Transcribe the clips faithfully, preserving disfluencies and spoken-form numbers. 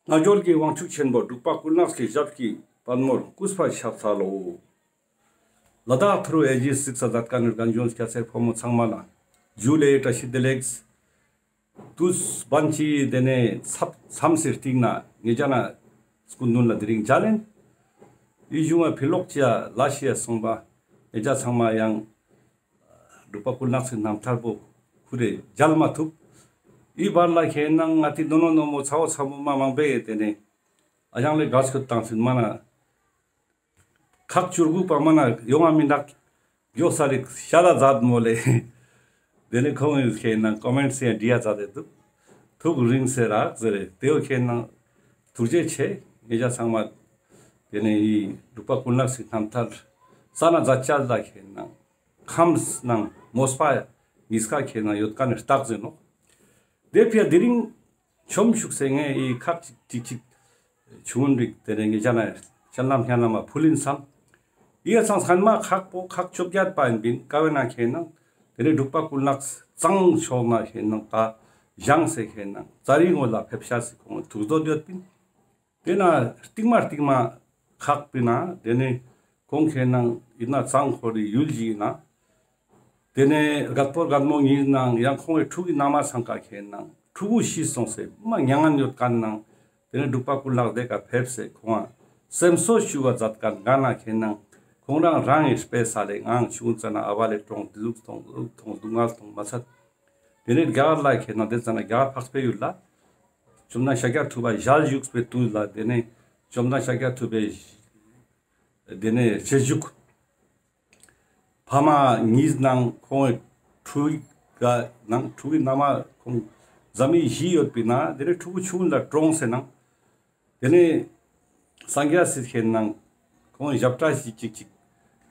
རྣལ་འབྱོར་གྱི་དབང་ཕྱུག་ཆེན་པོ་འབྲུག་པ་ཀུན་ལེགས་ཀྱི་ཞབས་ཀྱི་པད་མོར་གུས་པས་ཕྱག་འཚལ་ལོ། ལ་དྭགས་ཐུ་རུ་ཨེ་ཇི་གཟིགས་ས་མཛད་མཁན་ནི་རྒན་གཞོན་སྐྱ་སེར་ཕོ་མོ་ཚང་མ་ལ་ཇུ་ལེ་བཀྲ་ཤིས་བདེ་ལེགས། དུས་བན་ཅིག་དེ་ནས་མཚམས་མཚམས་སེ་སྟིང་ན་ངེད་ཅག་ན་སྐུ་མདུན་ལ་དེ་རིང་མཇལ་ལེན། ཨི་ཞུ་མ་ཕི་ལོག་ཅིག་ལ་ཤི་ཡ་སོང་པ། ངེད་ཅག་ཚང་མ་ཡང་འབྲུག་པ་ཀུན་ལེགས་སི་རྣམ་ཐར་པོ་ཁུ་རེ་མཇལ་མ་ཐུབ། ཨི་བར་ལ་ཁེ་ནང་ང་ཏི་ནོ་ནོ་ནོ་མོ་ཚ་བོ་ཚ་མོ་མ་མང་པོ་ཡོད་དེ་ནས་ཨ་ཞང་ལེ་དགའ་སྐྱོད་བཏང་ཚུན་མ་ན། ཁག་བཅུ་དགུ་པ་མ་ན་ཡོང་ང་མི་འདུག་མགྱོགས་ས་རིག་ཤ་ལ་མཛད་མོ་ལེ། དེ་ནས་ཁོང་གིས་ཁེ་ནང་ཀོ་མེན་ཊ་སི་ཡང་འབྲི་ཡ་མཛད་དེ་འདུག་ཐུགས་རིང་སེ་རག་ཟེར་རེ་དེའོ་ཁེ་ནང་ཐུགས་རྗེ་ཆེ། ངེད་ཅག་ཚང་མ་དེ་ནས་ཡི་འབྲུག་པ་ཀུན་ལེགས་སི་རྣམ་ཐར་ས་ན་མཛད་ཅ་ལ་ཁེ་ནང་ཁམས་ནང་མོས་པ་གཉིས་ཀ་ཁེ་ནང་ཡོད་མཁན་ནི་རྟགས་ཡིན་ནོག་དེ་ཕི་ཡ་དེ་རིང་ཆོམ་ཤུགས་སེ་ངས་ཨི་ཁག་ཅིག་ཅིག་ཅིག་ཆུང་ངུན་རིག་དེ་རིང་གི་ཅ་ན་ཅ་ལམ་ཉ་ལམ་མ་ཕུལ་ཡིན་སམ། ཨི་ཡ་ཚང་སྔན་མ་ཁག་པོ་ཁག་བཅོ་བརྒྱད་པ་ཡིན་པིན་ཀ་བེ་ན་ཁེ་ནང་དེ་རིང་འབྲུག་པ་ཀུན་ལེགས་གཙང་ཕྱོགས་ན་ཁེ་ནང་ད་བཞེངས་སེ་ཁེ་ནང་ཙ་རི་ངོ་ལ་ཕེབས་ཤ་སི་ཁོང་ཐུགས་འདོད་ཡོད་པིན། དེ་ན་སྟིང་མ་སྟིང་མ་ཁག་པི་ན་དེ་ནས་ཁོང་ཁེ་ནང་ཡིན་ན་གཙང་ཁོ་རི་ཡུལ་ཞིག་ཡིན་ན། དེ་ནས་རྒད་པོ་རྒད་མོ་གཉིས་ནང་ཡང་ཁོང་གི་ཕྲུ་གུའི་མནའ་མ་ཚང་ཀ་ཁེ་ནང་ཕྲུ་གུ་ཤི་སོང་སེ་མ་མྱ་ངན་ཡོད་མཁན་ནང་དེ་ནས་འབྲུག་པ་ཀུན་ལེགས་དེ་ཀ་ཕེབས་སེ་ཁོང་ང་སེམས་གསོ་ཞུ་བ་མཛད་མཁན་ག་ན་ཁེ་ནང་ཁོང་རང་རང་གི་དཔེ་ས་ལེ་ངང་ཆུང་ཙ་ན་ཨ་བ་ལེ་གྲོངས་དེ་ཟུག་ཐོང་ཟུག་ཐོང་སྡུག་བསྔལ་ཐོང་མ་ཚད། དེ་ནས་རྒྱ་གར་ལ་ཁེ་ནང་དེ་ཙ་ན་རྒྱ་གར་འཕགས་པའི་ཡུལ་ལ་བཅོམ་ལྡན་ཤཱཀྱ་ཐུབ་པ་ཞལ་བཞུགས་པའི་དུས་ལ་དེ་ནས་བཅོམ་ལྡན་ཤཱཀྱ་ཐུབ་པའི་དེ་ནས་རྗེས་འཇུག་ཕ་མ་གཉིས་ནང་ཁོང་ཕྲུ་གུ་ནང་ཕྲུ་གུའི་མནའ་མ་ཁོང་བཟའ་མི་བཞི་ཡོད་པའི་ནང་དེ་ནས་ཕྲུ་གུ་ཆུང་ལ་གྲོངས་སེ་ནང་དེ་ནས་སངས་རྒྱས་སི་ཁེ་ནང་ཁོང་ཞབས་ཁྲ་ཞིག་ཅིག་ཅིག་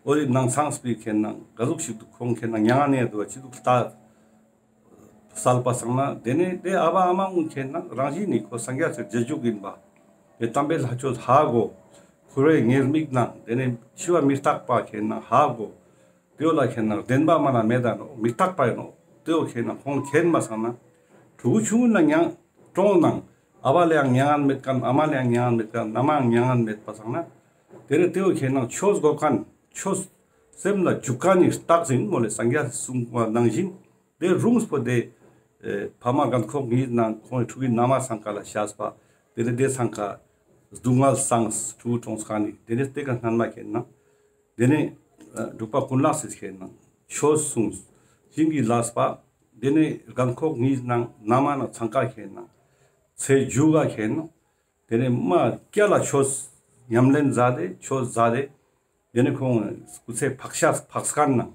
འོ་དེ་ནང་ཚང་སྤེ་ཁེ་ནང་ག་ཟུག་ཞིག་འདུག་ཁོང་ཁེ་ནང་མྱ་ངན་ནས་འདུག་ཅི་འདུག་ལྟ། གསལ་པ་སང་ན་དེ་ནས་དེ་ཨ་བ་ཨ་མ་ངུ་ཁེ་ནང་རང་བཞིན་ནི་ཁོ་སངས་རྒྱས་སི་རྗེས་འཇུག་ཡིན་པ། དེ་དམ་པའི་ལྷ་ཆོས་ཧ་གོ། འཁོར་བའི་ཉེས་དམིགས་ནང་དེ་ནས་འཆི་བ་མི་རྟག་པ་ཁེ་ནང་ཧ་གོ། དེའོ་ལ་ཁེ་ནང་བདེན་པ་མ་ན་མེད་ད་ནོ་མི་རྟག་པ་ཡིན་ནོ། དེའོ་ཁེ་ནང་ཁོང་མཁྱེན་མ་སང་ན། ཕྲུ་གུ་ཆུང་ངུན་ལ་མྱ་གྲོངས་ནང་ཨ་བ་ལ་ཡང་མྱ་ངན་མེད་མཁན་ཨ་མ་ལ་ཡང་མྱ་ངན་མེད་མཁན་མནའ་མ་ཡང་མྱ་ངན་མེད་པ་སང་ན། དེ་རེ་དེའོ་ཁེ་ནང་ཆོས་གོ་མཁན་ཆོས་སེམས་ལ་འཇུག་མཁན་ནི་རྟགས་ཡིན་མོ་ལེ། སངས་རྒྱས་གསུངས་པ་ནང་བཞིན། དེ་རུང་སྤོ་དེ་ཨེ་ཕ་མ་རྒན་འཁོགས་གཉིས་ནང་ཁོང་གི་ཕྲུ་གུའི་མནའ་མ་ཚང་ཀ་ལ་བཤད་པ། དེ་ནས་དེ་ཚང་ཀ་སྡུག་བསྔལ་སངས་ཕྲུ་གུ་གྲོངས་ཀ་ནི་དེ་ནས་དེ་ཀ་སྔན་མ་ཁེ་ནང་དེ་ནས་ཨ་འབྲུག་པ་ཀུན་ལེགས་སི་ཁེ་ནང་ཆོས་གསུངས། བྱིན་གྱིས་བརླབས་པ། དེ་ནས་རྒན་འཁོགས་གཉིས་ནང་མནའ་མ་ནང་ཚང་ཀ་ཁེ་ནང་ཚེ་མཇུག་ག་ཁེ་ནང་དེ་ནས་མ་སྐྱ་ལ་ཆོས་ཉམས་ལེན་མཛད་དེ་ཆོས་མཛད་དེ། དེ་ནས་ཁོང་སྐུ་ཚེ་འཕགས་ཤ་འཕགས་མཁན་ནང་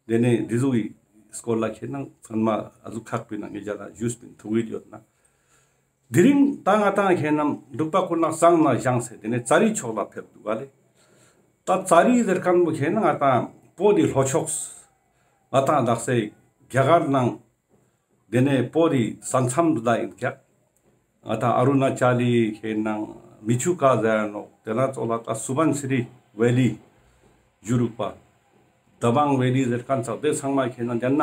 དེ་ནས་འདི་ཟུག་གི་སྐོར་ལ་ཁེ་ནང་ཚང་མ་ཨ་ཟུག་ཁག་པའི་ནང་ངེད་ཅག་ལ་ཞུས་པིན་ཐུགས་ཡིད་ཡོད་ན། དེ་རིང་ད་ང་ཏང་ཁེ་ནང་འབྲུག་པ་ཀུན་ལེགས་གཙང་ན་བཞེངས་སེ་དེ་ནས་ཙ་རི་ཕྱོགས་ལ་ཕེབས་འདུག་ག་ལེ། ད་ཙ་རི་ཟེར་མཁན་པོ་ཁེ་ནང་ང་ཏང་བོད་དི་ལྷོ་ཕྱོགས་ང་ཏང་དག་ས་རྒྱ་གར་ནང་དེ་ནས་བོད་དི་ས་མཚམས་ལ་ཡིན་ཀྱག་ང་ཏང་ཨ་རུ་ན་ཅ་ལི་ཁེ་ནང་མི་ཆུ་ཀ་ཟེར་ནོག་དེ་ན་ཙོགས་ལ་ད་སུ་བན་སི་རི་ཝེ་ལི་ཞུ་རུག་པ། དཱ་བང་ཝེ་ལི་ཟེར་མཁན་ཚག་དེ་ཚང་མ་ཁེ་ནང་དེ་ན་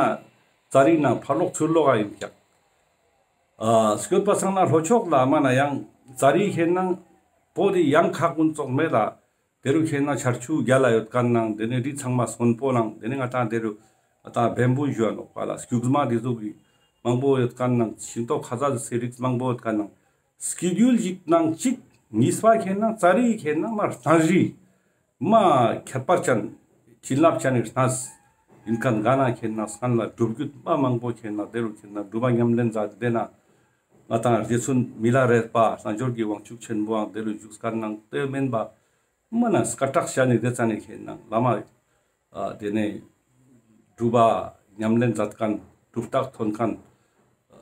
ཙ་རི་ནང་ཕར་ལོག་ཚུར་ལོག་ག་ཡིན་ཀྱག་ཨ་སྐྱོད་པ་སང་ན་ལྷོ་ཕྱོགས་ལ་མ་ན་ཡང་ཙ་རི་ཁེ་ནང་བོད་དི་ཡང་ཁག་ཀུན་ཙོགས་མེད་ལ། དེ་རུ་ཁེ་ནང་ཆར་ཆུ་རྒྱལ་ལ་ཡོད་མཁན་ནང་དེ་ནས་རི་ཚང་མ་སྔོན་པོ་ནང་དེ་ནས་ང་ཏང་དེ་རུ་ང་ཏང་བེམ་བུ་ཞུ་བ་ནོག་པ་ལ་སྐྱུག་མ་དེ་ཟུག་གི་མང་པོ་ཡོད་མཁན་ནང་ཤིང་ཏོག་ཁ་ཟས་སི་རིགས་མང་པོ་ཡོད་མཁན་ནང་སྐྱིད་ཡུལ་ཞིག་ནང་གཅིག་གཉིས་པ་ཁེ་ནང་ཙ་རི་ཁེ་ནང་མ་གནས་རི་མ་ཁྱད་པར་ཅན་བྱིན་རླབས་ཅན་ནི་གནས་ཡིན་མཁན་ག་ན་ཁེ་ནང་སྔན་ལ་སྒྲུབ་བརྒྱུད་མ་མང་པོ་ཁེ་ནང་དེ་རུ་ཁེ་ནང་སྒྲུབ་པ་ཉམས་ལེན་མཛད་དེ་ན་ང་ཏང་རྗེ་བཙུན་མི་ལ་རས་པ་རྣལ་འབྱོར་གྱི་དབང་ཕྱུག་ཆེན་པོའང་དེ་རུ་བཞུགས་མཁན་ནང་དེ་མེན་པ། མ་ན་སྐད་གྲགས་ཤ་ནི་དེ་ཙ་ནི་ཁེ་ནང་བླ་མ་ཨ་དེ་ནས་སྒྲུབ་པ་ཉམས་ལེན་མཛད་མཁན་སྒྲུབ་རྟགས་ཐོན་མཁན་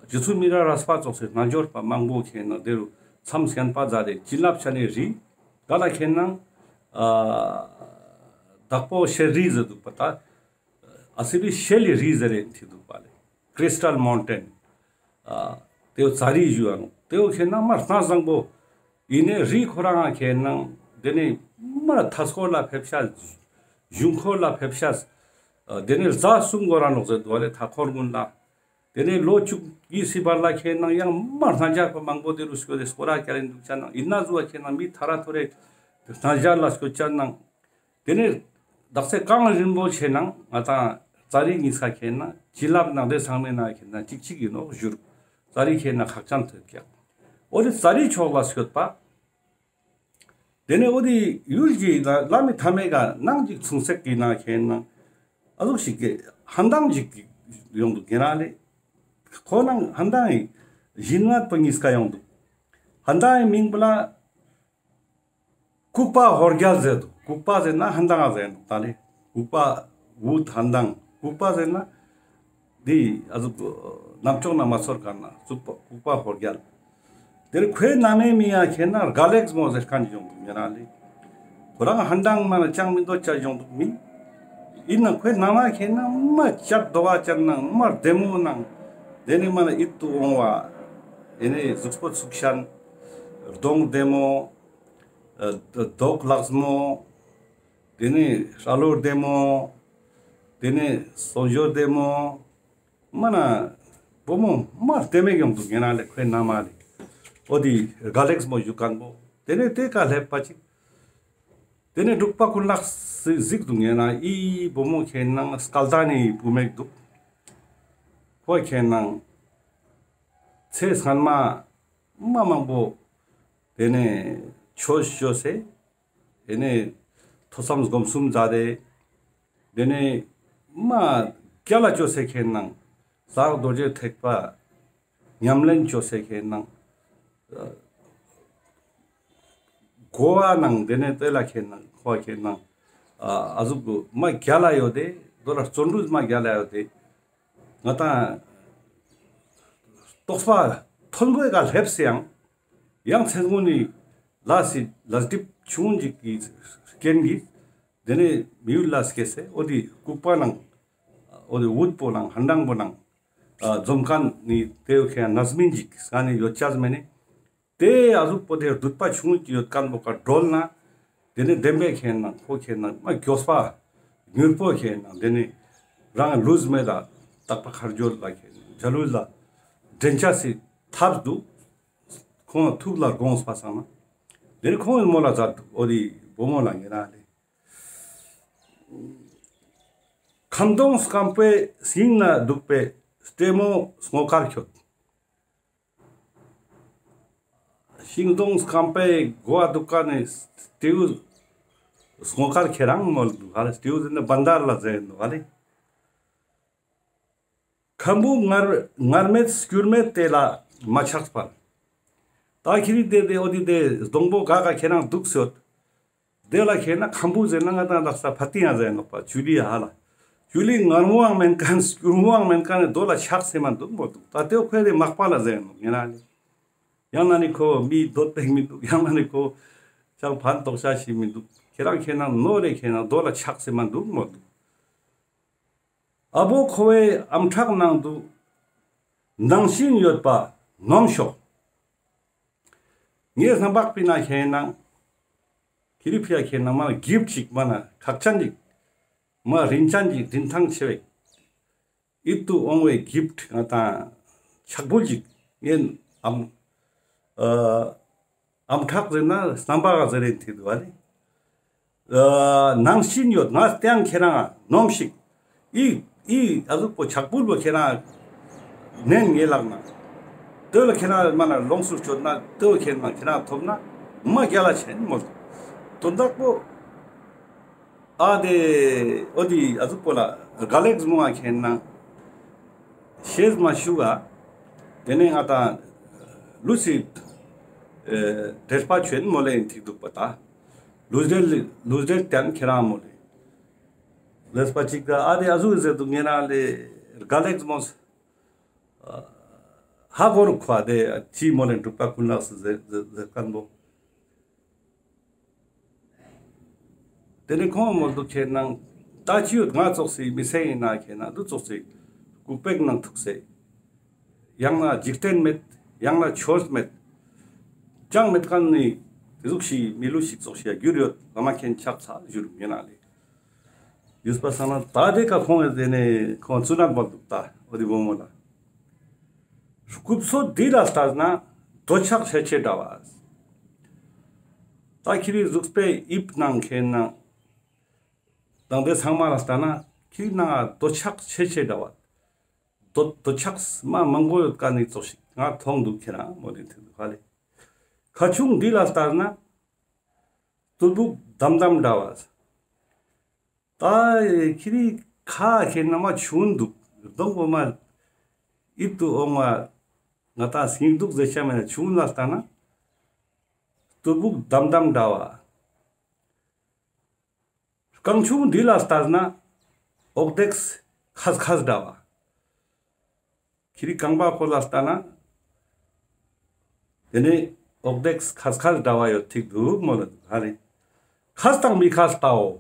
རྗེ་བཙུན་མི་ལ་རས་པ་ཙོགས་སི་རྣལ་འབྱོར་པ་མང་པོ་ཁེ་ནང་དེ་རུ་མཚམས་བསྐྱོན་པ་མཛད་དེ་བྱིན་རླབས་ཅན་ནི་རི་ག་ལ་ཁེ་ནང་ཨ་དྭགས་པོ་ཤེལ་རི་ཟེར་འདུག་པ་ད། ཨ་སི་བི་ཤེལ་ལི་རི་ཟེར་རེ་ཐི་འདུག་པ་ལེ། Crystal Mountain། ཨ་དེའོ་ཙ་རི་ཞུ་བ་ནོག་དེའོ་ཁེ་ནང་མ་གནས་བཟང་པོ་ཡིན་ནས་རི་ཁོ་རང་ཁེ་ནང་དེ་ནས་མ་མཐའ་སྐོར་ལ་ཕེབས་ཤ་གཞུང་འཁོར་ལ་ཕེབས་ཤ་ཨ་དེ་ནས་རྫ་གསུམ་གོ་ར་ནོག་ཟེར་འདུག་པ་ལེ་མཐའ་འཁོར་ཀུན་ལ། དེ་ནས་ལོ་བཅུ་གཉིས་སི་བར་ལ་ཁེ་ན་ཡང་མ་གནས་སྐོར་པ་མང་པོ་དེ་རུ་སྐྱོད་དེ་སྐོར་ར་རྒྱག་ལེན་འདུག་ཅ་ན། ཨིན་ན་ཟུག་ཁེ་ན་མི་ཐ་ར་ཐོ་རེ་གནས་སྐོར་ལ་སྐྱོད་ཅ་ན། དེ་ནས་དག་ས་གངས་རིན་པོ་ཆེ་ནང་ང་ཏང་ཙ་རི་གཉིས་ཀ་ཁེ་ན་བྱིན་རླབས་ནང་དེ་ཚང་མའི་ནང་ཁེ་ན་གཅིག་གཅིག་ཨིན་ནོག་ཞུ། ཙ་རི་ཁེ་ན་ཁག་ཅན་ཐོབ་ཀྱག། འོ་དེ་ཙ་རི་ཕྱོགས་ལ་སྐྱོད་པ། དེ་ནས་འོ་དེ་ཡུལ་གྱི་ལ་མི་མཐའ་མའི་ག་ནང་གཅིག་ཚུན་ཚད་ཀྱི་ནང་ཁེ་ན་ཨ་ཟུག་ཞིག་གི་ཧན་ཏང་ཞིག་ཡོང་འདུག་ཉེ་རང་ལེ། ཁོ་ནང་ཧན་ཏང་ཡི་ཞིན་མ་པོ་གཉིས་ཀ་ཡོང་འདུག། ཧན་ཏང་ཡི་མིང་པོ་ལ་ལྐུགས་པ་ཧོར་རྒྱལ་ཟེར་འདུག། ལྐུགས་པ་ཟེར་ན་ཧན་ཏང་ང་ཟེར་འདུག་ད་ལེ། ལྐུགས་པ་བོད་ཧན་ཏང་། ལྐུགས་པ་ཟེར་ན་འདི་ཨ་ཟུག་ནམ་ཅོག་ན་མ་ཚོར་ག་ན་ལྐུགས་པ་ལྐུགས་པ་ཧོར་རྒྱལ། དེར་ཁོའི་མནའ་མའི་མིང་ཡ་ཁེ་ན་དགའ་ལེགས་མོ་ཟེར་མཁན་ཞིག་ཡོང་འདུག་ཉེ་རང་ལེ། ཁོ་རང་ཧན་ཏང་མ་ན་ཅང་མི་འདོད་ཅ་ཞིག་ཡོང་འདུག་མི། ཨིན་ན་ཁོའི་མནའ་མ་ཁེ་ན་མ་ཅད་དོ་བ་ཅན་ནང་མ་བདེ་མོ་ནང་། དེ་ནས་མ་ན་ཡིད་དུ་འོང་བ། དེ་ནས་གཟུགས་པོ་ཚུགས་ཤན། གདོང་བདེ་མོ། ཨ་མདོག་ལེགས་མོ། དེ་ནས་སྐྲ་ལོ་བདེ་མོ། དེ་ནས་གསོན་སྦྱོར་བདེ་མོ། མ་ན་བུ་མོ་མ་བདེ་མོ་ཞིག་ཡོང་འདུག་ཉེ་རང་ལེ། ཁོའི་མནའ་མ་ལེ། འོ་དེ་དགའ་ལེགས་མོ་ཞུ་མཁན་པོ། དེ་ནས་དེ་ཀ་སླེབས་པ་ཅིག། དེ་ནས་འབྲུག་པ་ཀུན་ལེགས་གཟིགས་འདུག་ཉེ་རང་། འི་བུ་མོ་ཁེ་ན་སྐལ་ལྡན་ནི་བུད་མེད་འདུག། ཁོ་ཁེ་ན་ཚེ་སྔན་མ་མ་མང་པོ་དེ་ནས་ཆོས་ཅོས་སེ། དེ་ནས་ཐོས་བསམ་སྒོམ་གསུམ་མཛད་དེ། དེ་ནས་མ་རྒྱལ་ལ་ཅོས་སེ་ཁེ་ན་ས་རྡོ་རྗེ་ཐེག་པ་ཉམས་ལེན་ཅོས་སེ་ཁེ་ན་གོ་བ་ནང་དེ་ནས་དེ་ལ་ཁེ་ན་ཁོ་ཁེ་ན་ཨ་ཟུག་མ་རྒྱལ་ལ་ཡོད་དེ། དོ་ལ་བརྩོན་འགྲུས་མ་རྒྱལ་ལ་ཡོད་དེ། ང་ཏང་རྟོགས་པ་མཐོན་པོའི་ཀ་སླེབས་སེ་ཡང་ཡང་ཚེ་སྔོན་ནི་ལས་སི་ལས་སྒྲིབ་ཆུང་ངུན་ཞིག་གི་རྐྱེན་གྱིས། དེ་ནས་མི་ཡུལ་ལ་སྐྱེས་སེ་འོ་དེ་ལྐུགས་པ་ནང་འོ་དེ་བོད་པོ་ནང་ཧན་ཏང་པོ་ནང་འཛོམས་མཁན་ནི་དེ་བོ་ཁེ་ན་རྣམ་སྨིན་ཞིག་ས་ནས་ཡོད་ཅས་མེད་ནི། དེ་ཨ་ཟུག་པོ་དེ་སྡུད་པ་ཆུང་ངུན་ཅིག་ཡོད་མཁན་པོ་ཀ་གྲོལ་ན། དེ་ནས་བདེན་པའི་ཁེ་ན་ཁོ་ཁེ་ན་མ་མགྱོགས་པ་མྱུར་པོ་ཁེ་ན་དེ་ནས་རང་ལུས་མེད་ལ་རྟག་པ་ཁར་འབྱོར་ལ་ཁེ་ན་འཇའ་ལུས་ལ་འདྲེན་ཅས་སི་ཐབས་འདུག། ཁོང་ཐུགས་ལ་དགོངས་པ་སང་ན། དེ་ནས་ཁོང་མོལ་ལ་མཛད་འདུག། འོ་དེ་བུ་མོ་ལ་ཉེ་རང་ལེ། ཁམ་སྡོང་སྐམ་པོའི་ཞིང་ན་འདུག་པའི་སྤྲེའུ་མོ་སྔོ་དཀར་ཁྱོད། ཤིང་སྡོང་སྐམ་པོའི་མགོ་བ་འདུག་ཀ་ནས་སྤྲེའུ་སྔོ་དཀར་ཁྱེད་རང་མོལ་འདུག་ཧ་ལེ། སྤྲེའུ་ཟེར་ན་བན་དར་ལ་ཟེར་འདུག་ཧ་ལེ། ཁམ་བུ་ངར་ངར་མེད་སྐྱུར་མེད་དེ་ལ་མ་ཆགས་པར། ད་ཁྱེ་རི་དེ་དེ་འོ་དེ་དེ་སྡོང་པོ་ག་ག་ཁྱེད་རང་འདུག་སོད། དེ་ལ་ཁེ་ན་ཁམ་བུ་ཟེར་ན་ང་ཏང་ལག་ས་ཕ་ཏི་ཡང་ཟེར་ནོག་པ། ཅུ་ལི་ཧ་ལ། ཅུ་ལི་ངར་མོའང་མེན་མཁན་སྐྱུར་མོའང་མེན་མཁན་ནི་རྡོ་ལ་ཆགས་སེ་མ་འདུག་མོ་འདུག། ད་དེ་བོ་ཁོས་དེ་མག་པ་ལ་ཟེར་ནོག་ཉེ་རང་ལེ། ཡང་ན་ནི་ཁོ་མི་འདོད་པའི་མི་འདུག། ཡང་ན་ནི་ཁོ་ཅང་ཕན་ཐོགས་ཤ་ཞིག་མི་འདུག། ཁྱེད་རང་ཁེ་ན་ནོར་རེ་ཁེ་ན་རྡོ་ལ་ཆགས་སེ་མ་འདུག་མོ་འདུག། ཨ་བོ་ཁོ་བོའི་ཨམ་ཕྲག་ནང་དུ་ནང་བཞིན་ཡོད་པ་ནོམ་ཤོག། ངས་སྣ་བག་པི་ན་ཁེ་ན་ཁྱེ་རི་ཕི་ཡ་ཁེ་ན་མ་གིབ་ཅིག་མ་ན་ཁག་ཅན་ཅིག་མ་རིན་ཅན་ཅིག་རིན་ཐང་ཆེ་བའི་ཡིད་དུ་འོང་བའི་གིབ་ང་ཏང་ཕྱག་ཕུལ་ཅིག་ངས་ཨམ་ཨ་ཨམ་ཕྲག་ཟེར་ན་སྣ་བག་ཟེར་རེ་ཐི་དུ་བ་ལེ། ཨ་ནང་བཞིན་ཡོད། ང་སྟེང་ཁྱེད་རང་ནོམ་ཤིག། ཨི་ཨི་ཨ་ཟུག་པོ་ཕྱག་ཕུལ་བོ་ཁྱེད་རང་ནན་ངེ་ལག་ན། དེ་ལ་ཁྱེད་རང་མ་ན་ལོངས་སུ་སྤྱོད་ན་དེ་ཁྱེད་རང་ཁྱེད་རང་ཐོབ་ན་མ་རྒྱལ་ལ་ཆེན་མོ། དོན་དག་པོ་ཨ་དེ་འོ་དེ་ཨ་ཟུག་པོ་ལ་དགའ་ལེགས་མོ་ང་ཁྱེད་རང་ཤེས་མ་ཞུ་ག། དེ་ནས་ང་ཏང་ལུས་སི་ཨེ་འབྲེལ་པ་ཆེན་མོ་ལེ་ཡིན་ཐིག་འདུག་པ་ད། ལུས་འབྲེལ་ལུས་འབྲེལ་ཏན་ཁྱེད་རང་མོ་ལེ། ལེས་པ་ཅིག་ག་ཨ་དེ་ཨ་ཟུག་ཟེར་འདུག། ཉེ་རང་ལེ་དགའ་ལེགས་མོ་ཧ་གོ་རུ་ཁོ་ཨ་དེ་ཅི་མོ་ལེ་འབྲུག་པ་ཀུན་ལེགས་ཟེར་ཟེར་ཟེར་མཁན་པོ། དེ་ནས་ཁོང་མོལ་འདུག་ཁྱེད་ནང་ད་ཅི་ཡོད། ང་ཙོགས་སི་མི་ཚེ་ཡིན་ན་ཁྱེད་ན་འདུ་ཙོགས་སི་ལྐུགས་པའི་ནང་ཐུག་སེ། ཡང་ན་འཇིག་རྟེན་མེད། ཡང་ན་ཆོས་མེད། ཅང་མེད་མཁན་ནི་དེ་ཟུག་ཤིག་མི་ལུས་ཤིག་ཙོགས་ཤིག་གྱུར་ཡོད། བླ་མ་མཁྱེན་ཆགས་ཚ་བཞུར་ཡིན་ན་ལེ། ཡུས་པ་སང་ན་ད་དེ་ཀ་ཁོང་ངི་དེ་ནས་ཁོང་ཚུར་ནང་མོལ་འདུག་ད་འོ་དེ་བུ་མོ་ལ། སྐུ་བསོད་འདི་ལ་ལྟས་ན་འདོད་ཆགས་ཆེ་ཆེ་འདྲ་བ། ད་ཁྱེ་རི་གཟུགས་པོའི་དབྱིབས་ནང་ཁེན་ན་དང་དེ་ཚང་མ་ལ་ལྟས་ན་ཁྱེ་རི་ནང་འདོད་ཆགས་ཆེ་ཆེ་འདྲ་བ། འདོད་འདོད་ཆགས་མ་མང་པོ་ཡོད་ཀ་ནི་ཙོགས་ཤིག་ང་མཐོང་འདུག་ཁྱེ་རང་མོལ་ཏེ་འདུག་ཧ་ལེ། ཁ་ཆུང་འདི་ལ་ལྟས་ན་སྟུད་བུག་དམ་དམ་འདྲ་བ། ད་ཁྱེ་རི་ཁ་ཁེན་ན་མ་ཆུང་འདུག་གདོང་པོ་མ་ཡིད་དུ་འོང་བ་ང་ད་སྙིང་སྡུག་ཟེར་ཆ་མེད་ན་ཆུང་ལ་ལྟས་ན་སྟུད་བུག་དམ་དམ་འདྲ་བ། རྐང་ཆུང་འདི་ལ་ལྟས་ན་འོག་སྟེགས་ཁས་ཁས་འདྲ་བ། ཁྱེ་རི་རྐང་པ་ཁོ་ལ་ལྟས་ན་དེ་ནས་འོག་སྟེགས་ཁས་ཁས་འདྲ་བ་ཡོད་ཐིག་འདུག་མོལ་ལ་འདུག་ཧ་ལེ། ཁས་དང་མི་ཁས་ལྟའོ།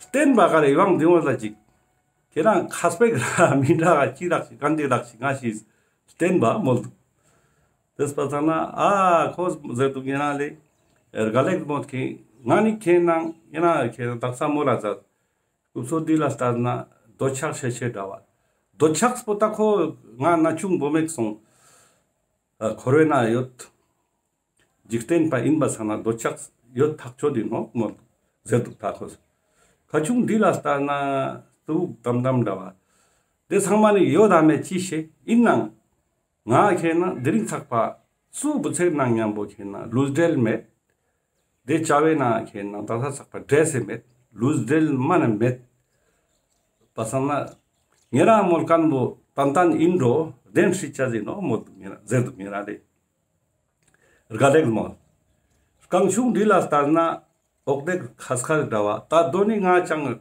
བསྟན་པ་ག་རེ་ཡོང་དེ་མོ་ལ་ཅིག་ཁྱེ་རང་ཁས་པའི་ག་ར་མི་འདྲ་ག་ཅི་རག་ཅིག་ག་འདི་རག་ཅིག་ང་ཞིག་བསྟན་པ་མོལ་འདུག་དེ་སྤ་ཚང་ན་ཨ་ཁོ་ཟེར་འདུག་ཉེ་རང་ལེ། རྒ་ལེགས་མོལ་ཁེ་ང་ནི་ཁེ་ནང་ཉེ་རང་ཁེ་དག་ས་མོལ་ལ་ཟ། སྐུ་བསོད་འདི་ལ་ལྟས་ན་འདོད་ཆགས་ཆེ་ཆེ་འདྲ་བ། འདོད་ཆགས་པོ་ད་ཁོ་ང་ན་ཆུང་བོ་མེད་སོང་། ཨ་འཁོར་བའི་ནང་ཡོད། འཇིག་རྟེན་པ་ཡིན་པ་ཚང་ན་འདོད་ཆགས་ཡོད་ཐག་ཆོད་ཡིན་ནོག་མོལ་ཟེར་འདུག་ད་ཁོ། ཁ་ཆུང་འདི་ལ་ལྟས་ན་སྟུད་བུག་དམ་དམ་འདྲ་བ། དེ་ཚང་མ་ནི་ཡོད་དམ་མེད་ཅི་ཤེས་ཡིན་ནང་། ང་ཁེ་ན་དེ་རིང་ཚག་པ་སུ་བུ་ཚེག་ནང་མཉམ་པོ་ཁེ་ན་ལུས་འབྲེལ་མེད། དེ་བྱ་བའི་ནང་ཁེ་ན་ད་ས་ཚག་པ་འབྲེལ་སེ་མེད། ལུས་འབྲེལ་མ་ན་མེད། པ་སང་ན་ཉེ་རང་མོལ་མཁན་པོ་ཏན་ཏན་ཡིན་འགྲོ་བདེན་ཤེས་ཆ་ཟིན་ནོ་མོལ་འདུག་ཉེ་རང་ཟེར་འདུག་ཉེ་རང་ལེ། རྒ་ལེགས་མོལ། རྐང་ཆུང་འདི་ལ་ལྟས་ན་འོག་སྟེགས་ཁས་ཁས་འདྲ་བ་ད་དོ་ནི་ང་ཅང་།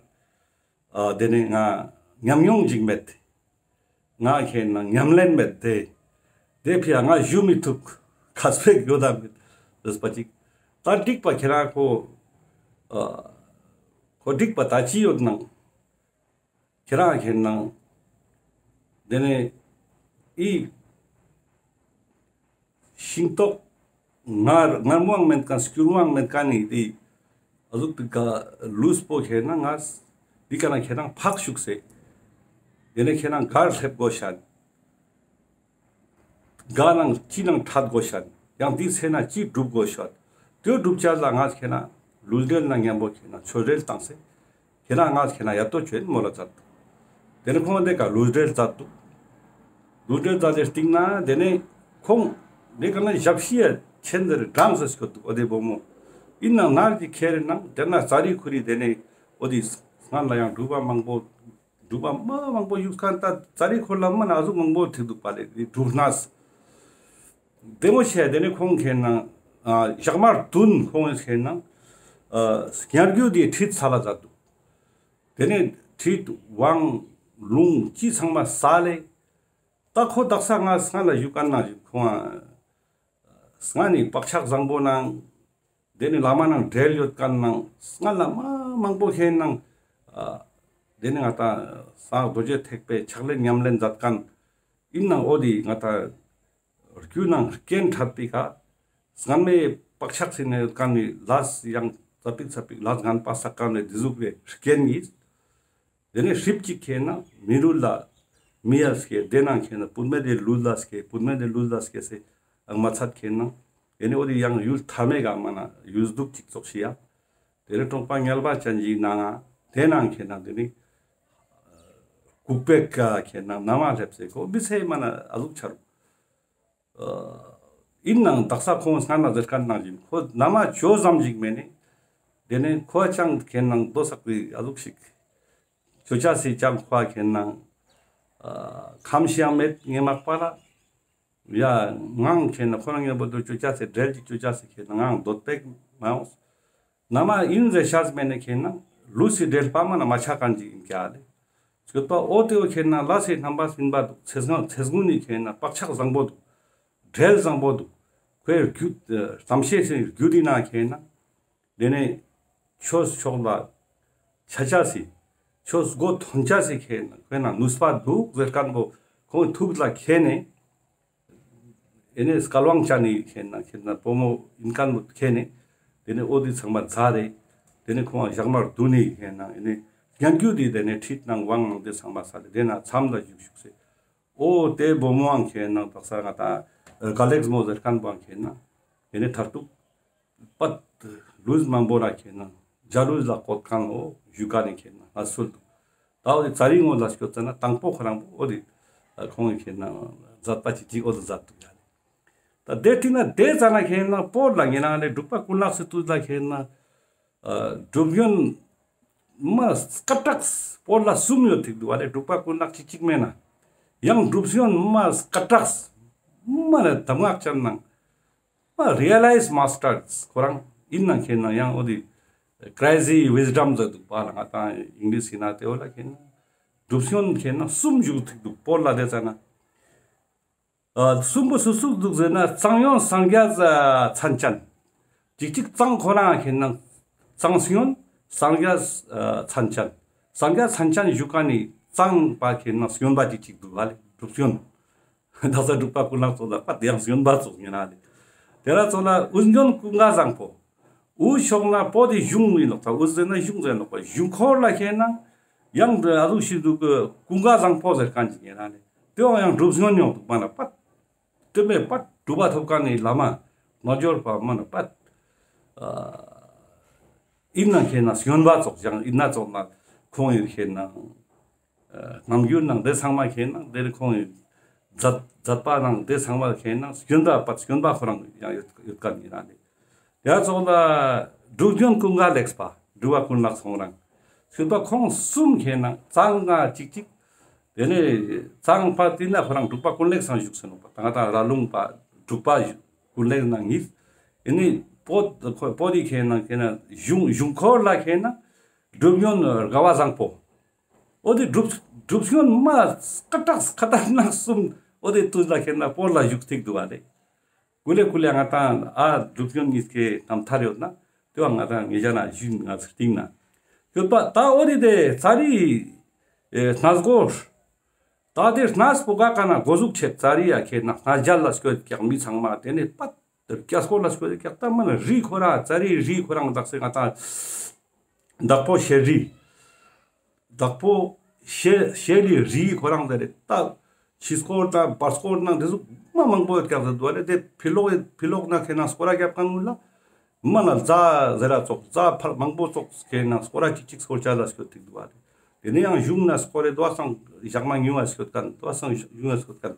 ཨ་དེ་ནི་ང་ཉམས་མྱོང་ཅིག་མེད། ང་ཁེ་ན་ཉམས་ལེན་མེད་དེ། དེ་ཕི་ཡ་ང་ཞུ་མི་ཐུབ། ཁས་པའི་ཡོད་དམ་མེད་ཟེར་པ་ཅིག་ད་འགྲིག་པ་ཁྱེ་རང་ཁོ། ཨ་ཁོ་འགྲིག་པ་ད་ཅི་ཡོད་ནང་། ཁྱེ་རང་ཁེ་ནང་། དེ་ནས་ཨི་ཤིང་ཏོག་ངར་ངར་མོའང་མེད་མཁན་སྐྱུར་མོའང་མེད་མཁན་ནི་དེ་ཨ་ཟུག་དེ་ག་ལུས་པོ་ཁེ་ན་ང་དེ་ག་ན་ཁྱེ་རང་ཕག་ཤུགས་སེ། དེ་ནས་ཁྱེ་རང་གར་སླེབས་དགོས་ཤན། ག་ནང་ཅི་ནང་ཐད་དགོས་ཤན། ཡང་དེའི་ཚེ་ན་ཅི་སྒྲུབ་དགོས་ཤན། དེ་སྒྲུབ་ཆ་ལ་ང་ཁེ་ན་ལུས་འབྲེལ་ན་མཉམ་པོ་ཁེ་ན་ཆོས་འབྲེལ་བཏང་སེ། ཁྱེ་རང་ང་ཁེ་ན་ཡ་ཏོ་ཆོས་མོལ་ལ་མཛད་འདུག་དེ་ནས་ཁོང་དེ་ཀ་ལུས་འབྲེལ་མཛད་འདུག་ལུས་འབྲེལ་མཛད་དེ་སྟིང་ན་དེ་ནས་ཁོང་དེ་ཀ་ན་ཞབས་ཕྱི་ཡ་ཆེན་ཟེར་འགྲམ་ཟེར་སྐྱོད་འདུག་འོ་དེ་བུ་མོ། ཡིན་ནང་ནར་གྱི་ཁྱེར་ནང་དེ་ན་ཙ་རི་ཁུ་རི་དེ་ནས་འོ་དེ་སྔན་ལ་ཡང་སྒྲུབ་པ་མང་པོ། སྒྲུབ་པ་མ་མང་པོ་ཡུག་ཁན་ད་ཙ་རི་ཁོ་ལ་མ་ན་ཨ་ཟུག་མང་པོ་ཐིག་འདུག་པ་ལེ་དེ་སྒྲུབ་ནས། དེ་མོ་བྱས་དེ་ནས་ཁོང་ཁེ་ན་ཨ་ཞག་མ་བདུན་ཁོང་ཁེ་ན་ཨ་ཉར་རྒྱུ་དེ་ཁྲིད་ཚར་ལ་མཛད་འདུག་དེ་ནས་ཁྲིད་དབང་ལུང་ཅི་ཚང་མ་ས་ལེ། ད་ཁོ་དག་ས་ང་སྔ་ལ་ཞུ་མཁན་ནང་བཞིན་ཁོང་ཨ་སྔ་ནས་བག་ཆགས་བཟང་པོ་ནང་དེ་ནས་བླ་མ་ནང་འབྲེལ་ཡོད་མཁན་ནང་སྔ་ལ་མ་མང་པོ་ཁེ་ནང་ཨ་དེ་ནས་ང་ད་སངས་རྒྱས་རྡོ་རྗེ་ཐེག་པའི་ཕྱག་ལེན་ཉམས་ལེན་མཛད་མཁན། ཡིན་ནང་འོ་དེ་ང་ད་རྒྱུ་ནང་རྐྱེན་འཕྲད་པའི་ཁ། སྔན་མའི་བག་ཆགས་སེ་ནས་ཡོད་མཁན་ནི་ལས་ཡང་ཙ་པིག་ཙ་པིག་ལས་ངན་པ་བསགས་མཁན་ནི་དེ་ཟུག་པའི་རྐྱེན་གྱིས། དེ་ནས་ཧྲིབ་ཅིག་ཁེ་ན་མི་རུལ་ལ་མི་ཡ་སྐྱེ་དེ་ནང་ཁེ་ན་བུད་མེད་དེ་ལུས་ལ་སྐྱེ་བུད་མེད་དེ་ལུས་ལ་སྐྱེ་སེ་ཨང་མ་ཚད་ཁེ་ན་དེ་ནས་འོ་དེ་ཡང་ཡུལ་ཐ་མའི་ག་མ་ན་ཡུལ་སྡུག་ཅིག་ཙོགས་ཤིག་ཡ། དེ་ནས་གྲོང་པ་ངལ་བ་ཅན་གྱི་ནང་ང་དེ་ནང་ཁེ་ན་དེ་ནི་ལྐུགས་པའི་ཀ་ཁེ་ན་ན་མ་སླེབས་སེ་ཁོ་མི་ཚེ་མ་ན་ཨ་ཟུག་ཆ་རུག་ཨ་ཡིན་ནང་དག་ས་ཁོང་སྔ་ན་ཟེར་མཁན་ནང་བཞིན་ཁོ་ན་མ་ཅོ་ཙམ་ཞིག་མེད་ནི། དེ་ནས་ཁོ་ཅང་ཁེ་ན་དོ་སག་པའི་ཨ་ཟུག་ཞིག་ཅོ་ཅ་སི་ཅང་ཁོ་ཁེ་ན་ཨ་ཁམས་ཤིག་ཡང་མེད་ངེ་མག་པ་ལ། ཡ་ངང་ཁེ་ན་ཁོ་རང་ངེ་བོ་དུ་ཅོ་ཅ་སེ་འབྲེལ་གྱི་ཅོ་ཅ་སེ་ཁེ་ན་ངང་འདོད་པེག་མ་འོངས། ན་མ་ཡིན་ཟེར་ཤ་ཟ་མེད་ནི་ཁེ་ན་ལུས་སི་འབྲེལ་པ་མ་ན་མ་ཆ་མཁན་ཅིག་ཡིན་ཀྱག་ལེ། སྐྱོད་པ་འོ་དེ་བོ་ཁེ་ན་ལ་སེ་རྣམ་པ་སྨིན་པ་འདུག་ཚེ་སྔ་ཚེ་སྔུན་ནི་ཁེ་ན་བག་ཆགས་བཟང་པོ་འདུག་འབྲེལ་བཟང་པོ་འདུག་ཁོའི་རྒྱུད་གཏམ་བཤད་སེ་རྒྱུད་དེ་ན་ཁེ་ན། དེ་ནས་ཆོས་ཕྱོགས་ལ་ཆ་ཆ་སི་ཆོས་སྒོ་ཐོན་ཆ་སི་ཁེ་ན་ཁོའི་ནང་ནུས་པ་འདུག་ཟེར་མཁན་པོ་ཁོང་ཐུགས་ལ་ཁེ་ནས། ཨེ་ནས་སྐལ་བ་ཅན་ནི་ཁེ་ན་ཁེ་ན་བུ་མོ་ཡིན་མཁན་པོ་ཁེ་ནས། དེ་ནས་འོ་དེ་ཚང་མ་ཚར་རེ། དེ་ནས་ཁོང་ཞག་མ་བདུན་ནི་ཁེ་ན་ཨེ་ནས་ཉན་རྒྱུ་དེ་དེ་ནས་ཁྲིད་ནང་དབང་ནང་དེ་ཚང་མ་ཚར་རེ་དེ་ན་མཚམས་ལ་བཞུགས་བཞུགས་སེ། འོ་དེ་བུ་མོའང་ཁེ་ན་དག་ས་ང་ཏང་ག་ལེགས་མོ་ཟེར་མཁན་པོའང་ཁེ་ན་ཡེ་ནེ་མཐར་ཐུག་པད་ལུས་མང་པོ་ར་ཁེ་ན་ཇ་ལུས་ལ་བཀོད་མཁན་འོ་ཞུ་མཁན་ནི་ཁེ་ན་ང་སུལ་འདུག་ད་འོ་དེ་ཙ་རི་ངོ་ལ་སྐྱོད་ཙ་ན་དང་པོ་ཁོ་རང་པོ་འོ་དེ་ཁོང་གི་ཁེ་ན་མཛད་པ་ཅིག་ཅིག་འོ་དེ་མཛད་འདུག་ཡ་ལེ། ད་དེ་ཏི་ན་དེ་ཙ་ན་ཁེ་ན་བོད་ལ་ཉེ་ན་ལེ་འབྲུག་པ་ཀུན་ལེགས་སི་དུས་ལ་ཁེ་ན་སྒྲུབ་ཡོན་མ་སྐད་གྲགས་བོད་ལ་གསུམ་ཡོད་ཐིག་འདུག་བ་ལེ། འབྲུག་པ་ཀུན་ལེགས་ཅིག་ཅིག་མེད་ན་ཡང་སྒྲུབ་ཡོན་མ་སྐད་གྲགས་མ་ནེ་གདམས་ངག་ཅན་ནང་མ་རི་ཡ་ལའིཛ་མཱས་ཊར་ཁོ་རང་ཡིན་ན་ཁེ་ན་ཡང་འོ་དེ་ཀྲེ་ཟི་ཝིས་ཌམ་ཟེར་འདུག་པ་ལ་ང་ཏང་ཨིང་ལིཤ་ཡིན་ན་དེ་བོ་ལ་ཁེ་ན་སྒྲུབ་ཡོན་ཁེ་ན་གསུམ་བཞུགས་ཐིག་འདུག་བོད་ལ་དེ་ཙ་ན། ཨ་གསུམ་པོ་སུ་སུ་འདུག་ཟེར་ན་གཙང་ཡོན་སངས་རྒྱས་ཨ་མཚན་ཅན། ཅིག་ཅིག་གཙང་ཁོ་རང་ཁེ་ན་གཙང་སྨྱོན་སངས་རྒྱས་ཨ་མཚན་ཅན། སངས་རྒྱས་མཚན་ཅན་ཞུ་མཁན་ནི་གཙང་པ་ཁེ་ན་སྨྱོན་པ་ཅིག་ཅིག་འདུག་བ་ལེ་སྒྲུབ་སྨྱོན། དག་ས་འབྲུག་པ་ཀུན་ལེགས་ཙོགས་ལ་པད་ཡང་སྨྱོན་པ་ཙོགས་ཉེ་ན་ལེ། དེ་ར་ཙོགས་ལ་དབུ་སྨྱོན་ཀུན་དགའ་བཟང་པོ། དབུ་ཕྱོགས་ན་བོད་དི་གཞུང་ཡིན་ནོག་ད་དབུ་ཟེར་ན་གཞུང་ཟེར་ནོག་པ། གཞུང་འཁོར་ལ་ཁེ་ན་ཡང་འདི་ཨ་ཟུག་ཤིག་འདུག་གི་ཀུན་དགའ་བཟང་པོ་ཟེར་མཁན་ཅིག་ཉེ་ན་ལེ། དེའང་ཡང་སྒྲུབ་སྨྱོན་ཡོང་འདུག་མ་ན་པད། དེ་མེད་པད་སྒྲུབ་པ་ཐོབ་མཁན་ནི་བླ་མ་རྣལ་འབྱོར་པ་མ་ན་པད། ཨ་ཡིན་ན་ཁེ་ན་སྨྱོན་པ་ཙོགས་ཀྱང་ཡིན་ན་ཙོགས་ན་ཁོང་ཡིན་ཁེ་ན། ཨ་རྣམ་འགྱུར་ནང་དེ་ཚང་མ་ཁེ་ན་དེར་ཁོང་ཡིན་མཛད་མཛད་པ་ནང་དེ་ཚང་མ་ཁེ་ན་སྨྱོན་པ་པད་སྨྱོན་པ་ཁོ་རང་ཡང་ཡོད་ཡོད་མཁན་ཡིན་ན་ལེ། ཡ་ཙོགས་ལ་སྒྲུབ་སྨྱོན་ཀུན་དགའ་ལེགས་པ་འབྲུག་པ་ཀུན་ལེགས་ཁོང་རང་སྨྱོན་པ་ཁོང་གསུམ་ཁེ་ན་གཙང་ང་ཅིག་ཅིག་དེ་ནས་གཙང་པ་དེ་ན་ཁོ་རང་འབྲུག་པ་ཀུན་ལེགས་སང་བཞུགས་ཟེར་ནོག་པ། ད་ང་ཏང་ར་ལུང་པ་འབྲུག་པ་ཀུན་ལེགས་ནང་ཉིད། ཨེ་ནི་བོད་བོད་དི་ཁེ་ན་ཁེ་ན་གཞུང་གཞུང་འཁོར་ལ་ཁེ་ན་སྒྲུབ་སྨྱོན་དགའ་བ་བཟང་པོ། འོ་དེ་སྒྲུབ་སྒྲུབ་སྨྱོན་མ་སྐད་གྲགས་ཁ་ཏ་ན་གསུམ་འོ་དེ་དུས་ལ་ཁེ་ན་བོད་ལ་བཞུགས་ཐིག་འདུག་བ་ལེ། ཀུ་ལེ་ཀུ་ལེ་ང་ཏང་ཨ་སྒྲུབ་སྨྱོན་གཉིས་ཀའི་རྣམ་ཐར་ཡོད་ན་དེ་བ་ང་ཏང་ངེད་ཅག་ན་ཞུ་ང་ཚོ་སྟིང་ན་ཡོད་པ། ད་འོ་དེ་དེ་ཙ་རི་ཨེ་གནས་སྒོ་ད་དེ་གནས་པོ་ག་ཀ་ན་གོ་ཟུག་ཆེད་ཙ་རི་ཡ་ཁེ་ན་གནས་མཇལ་ལ་སྐྱོད་ཀྱག་མི་ཚང་མ་དེ་ནས་པད་དེ་སྐྱ་སྐོར་ལ་སྐྱོད་ཀྱག་ད་མ་ན་རི་ཁོ་རང་ཙ་རི་རི་ཁོ་རང་དག་ས་ང་ཏང་བདག་པོ་ཤེལ་རི། བདག་པོ་ཤེལ་ཤེལ་ལི་རི་ཁོ་རང་དེ་རེད་ད། ཕྱི་སྐོར་དང་བར་སྐོར་ནང་དེ་ཟུག་མ་མང་པོ་ཡོད་ཀྱག་ཟེར་འདུག་བ་ལེ། དེ་ཕི་ལོག་ཕི་ལོག་ན་ཁེ་ན་སྐོར་ར་རྒྱབ་མཁན་ཀུན་ལ་མ་ན་རྫ་ཟེར་ར་ཙོགས་རྫ་ཕར་མང་པོ་ཙོགས་ཁེ་ན་སྐོར་ར་ཅིག་ཅིག་སྐོར་ཅ་ལ་སྐྱོད་ཐིག་འདུག་བ་ལེ། དེ་ནས་ཡང་གཞུང་ན་སྐོར་རེ་དོ་སང་ཞག་མ་ཉུང་བ་སྐྱོད་མཁན་དོ་སང་གཞུང་ན་སྐྱོད་མཁན།